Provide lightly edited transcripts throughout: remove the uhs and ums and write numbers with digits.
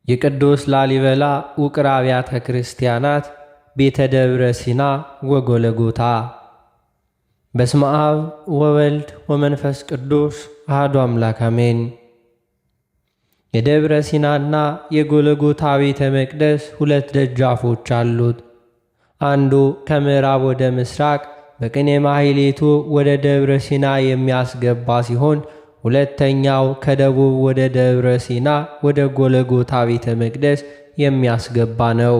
የቅዱስ ላሊበላ ውቅር አብያተ ክርስቲያናት ቤተ ደብረ ሲና ወጎለጎታ። በስመ አብ ወወልድ ወመንፈስ ቅዱስ አሐዱ አምላክ አሜን። የደብረ ሲናና የጎለጎታ ቤተ መቅደስ ሁለት ደጃፎች አሉት። አንዱ ከምዕራብ ወደ ምስራቅ በቅኔ ማሕሌቱ ወደ ደብረ ሲና የሚያስገባ ሲሆን ሁለተኛው ከደቡብ ወደ ደብረ ሲና ወደ ጎለጎታ ቤተ መቅደስ የሚያስገባ ነው።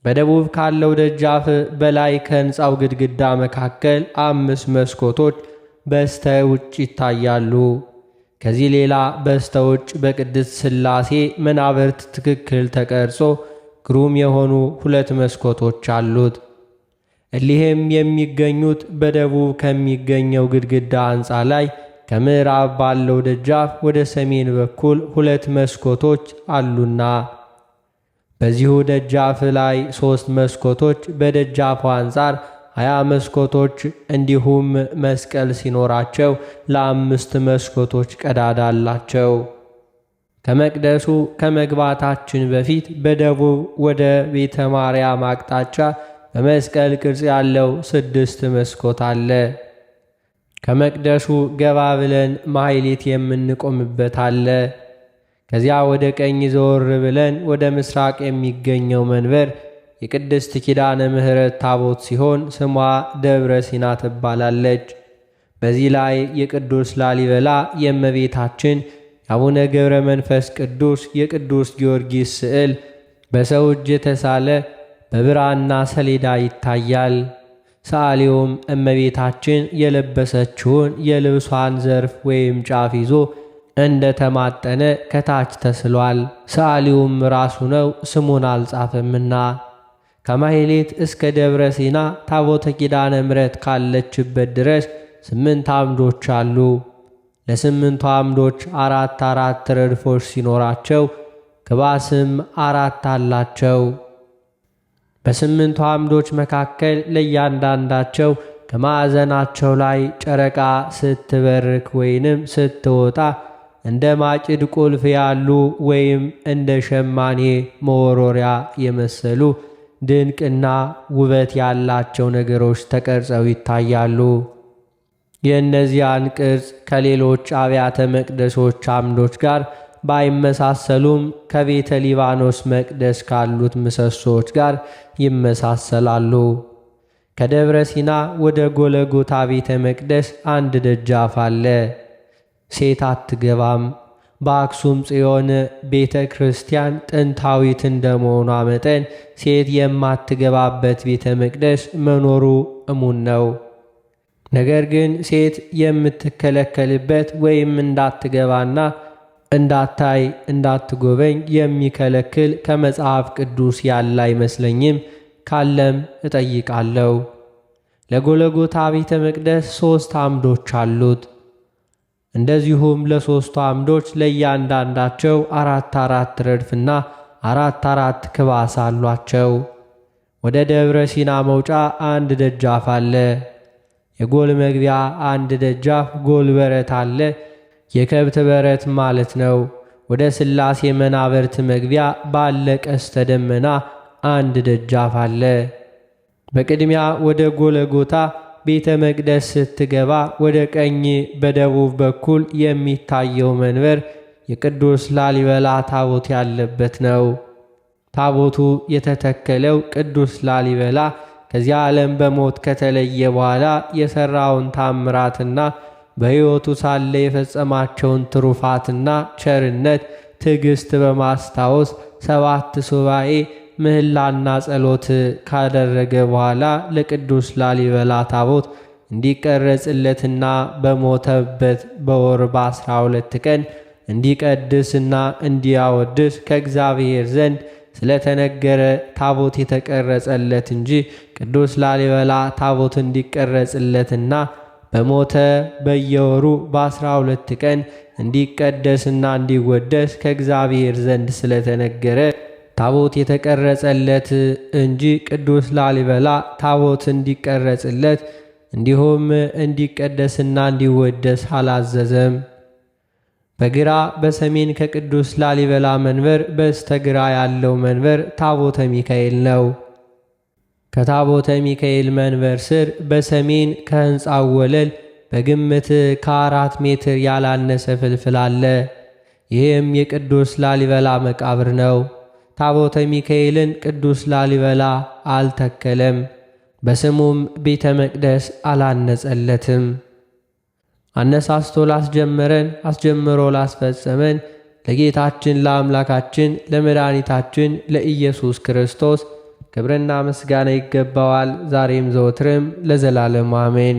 በደቡብ ካለው ደጃፍ በላይ ከሕንፃው ግድግዳ መካከል 5 መስኮቶች በስተ ውጭ ይታያሉ። ከዚህ ሌላ በስተ ውጭ በቅድስት ሥላሴ መናብርት ትክክል ተቀርጾ ግሩም የሆኑ 2 መስኮቶች አሉት። እሊህም የሚገኙት በደቡብ ከሚገኘው ግድግዳ አንጻ ላይ ከምዕራብ ባለው ደጃፍ ወደ ሰሜን በኩል 2 መስኮቶች አሉና በዚሁ ደጃፍ ላይ 3 መስኮቶች፣ በደጃፉ አንጻር 20 መስኮቶች እንዲሁም መስቀል ሲኖራቸው ለ5 መስኮቶች ቀዳዳ አላቸው። ከመቅደሱ ከመግባታችን በፊት በደቡብ ወደ ቤተ ማርያም አቅጣጫ በመስቀል ቅርጽ ያለው 6 መስኮት አለ። ከመቅደሱ ገባ ብለን ማሕሌት የምንቆምበት አለ። ከዚያ ወደ ቀኝ ዘወር ብለን ወደ ምስራቅ የሚገኘው መንበር የቅድስት ኪዳነ ምሕረት ታቦት ሲሆን ስሟ ደብረ ሲና ትባላለች። በዚህ ላይ የቅዱስ ላሊበላ የእመቤታችን የአቡነ ገብረ መንፈስ ቅዱስ የቅዱስ ጊዮርጊስ ስዕል በሰው እጅ የተሳለ በብራና ሰሌዳ ይታያል። ሰዓሊውም እመቤታችን የለበሰችውን የልብሷን ዘርፍ ወይም ጫፍ ይዞ እንደ ተማጠነ ከታች ተስሏል። ሰዓሊውም ራሱ ነው፣ ስሙን አልጻፈምና። ከማሕሌት እስከ ደብረ ሲና ታቦተ ኪዳነ ምሕረት ካለችበት ድረስ 8 አምዶች አሉ። ለ8ቱ አምዶች 4 4 ረድፎች ሲኖራቸው ክባስም 4 አላቸው። በ8ቱ አምዶች መካከል ለእያንዳንዳቸው ከማዕዘናቸው ላይ ጨረቃ ስትበርክ ወይንም ስትወጣ እንደ ማጭድ ቁልፍ ያሉ ወይም እንደ ሸማኔ መወርወሪያ የመሰሉ ድንቅና ውበት ያላቸው ነገሮች ተቀርጸው ይታያሉ። የእነዚያን ቅርጽ ከሌሎች አብያተ መቅደሶች አምዶች ጋር ባይመሳሰሉም ከቤተ ሊባኖስ መቅደስ ካሉት ምሰሶዎች ጋር ይመሳሰላሉ። ከደብረ ሲና ወደ ጎለጎታ ቤተ መቅደስ አንድ ደጃፍ አለ። ሴት አትገባም። በአክሱም ጽዮን ቤተ ክርስቲያን ጥንታዊት እንደመሆኗ መጠን ሴት የማትገባበት ቤተ መቅደስ መኖሩ እሙን ነው። ነገር ግን ሴት የምትከለከልበት ወይም እንዳትገባና እንዳታይ እንዳትጎበኝ የሚከለክል ከመጽሐፍ ቅዱስ ያለ አይመስለኝም። ካለም እጠይቃለሁ። ለጎለጎታ ቤተ መቅደስ 3 አምዶች አሉት። እንደዚሁም ለ3ቱ አምዶች ለእያንዳንዳቸው 4 4 ረድፍና 4 4 ክባስ አሏቸው። ወደ ደብረ ሲና መውጫ አንድ ደጃፍ አለ። የጎል መግቢያ አንድ ደጃፍ ጎል በረት አለ። የከብት በረት ማለት ነው። ወደ ሥላሴ መናብርት መግቢያ ባለ ቀስተ ደመና አንድ ደጃፍ አለ። በቅድሚያ ወደ ጎለጎታ ቤተ መቅደስ ስትገባ ወደ ቀኝ በደቡብ በኩል የሚታየው መንበር የቅዱስ ላሊበላ ታቦት ያለበት ነው። ታቦቱ የተተከለው ቅዱስ ላሊበላ ከዚያ ዓለም በሞት ከተለየ በኋላ የሠራውን ታምራትና በሕይወቱ ሳለ የፈጸማቸውን ትሩፋትና ቸርነት፣ ትዕግስት በማስታወስ 7 ሱባኤ ምህላና ጸሎት ካደረገ በኋላ ለቅዱስ ላሊበላ ታቦት እንዲቀረጽለትና በሞተበት በወር በ12 ቀን እንዲቀድስና እንዲያወድስ ከእግዚአብሔር ዘንድ ስለተነገረ ታቦት የተቀረጸለት እንጂ ቅዱስ ላሊበላ ታቦት እንዲቀረጽለትና በሞተ በየወሩ በ12 ቀን እንዲቀደስና እንዲወደስ ከእግዚአብሔር ዘንድ ስለተነገረ ታቦት የተቀረጸለት እንጂ ቅዱስ ላሊበላ ታቦት እንዲቀረጽለት እንዲሁም እንዲቀደስና እንዲወደስ አላዘዘም። በግራ በሰሜን ከቅዱስ ላሊበላ መንበር በስተግራ ያለው መንበር ታቦተ ሚካኤል ነው። ከታቦተ ሚካኤል መንበር ስር በሰሜን ከሕንፃው ወለል በግምት ከ4 ሜትር ያላነሰ ፍልፍል አለ። ይህም የቅዱስ ላሊበላ መቃብር ነው። ታቦተ ሚካኤልን ቅዱስ ላሊበላ አልተከለም፣ በስሙም ቤተ መቅደስ አላነጸለትም። አነሳስቶ ላስጀመረን አስጀምሮ ላስፈጸመን ለጌታችን ለአምላካችን ለመድኃኒታችን ለኢየሱስ ክርስቶስ ክብርና ምስጋና ይገባዋል፣ ዛሬም ዘወትርም ለዘላለሙ አሜን።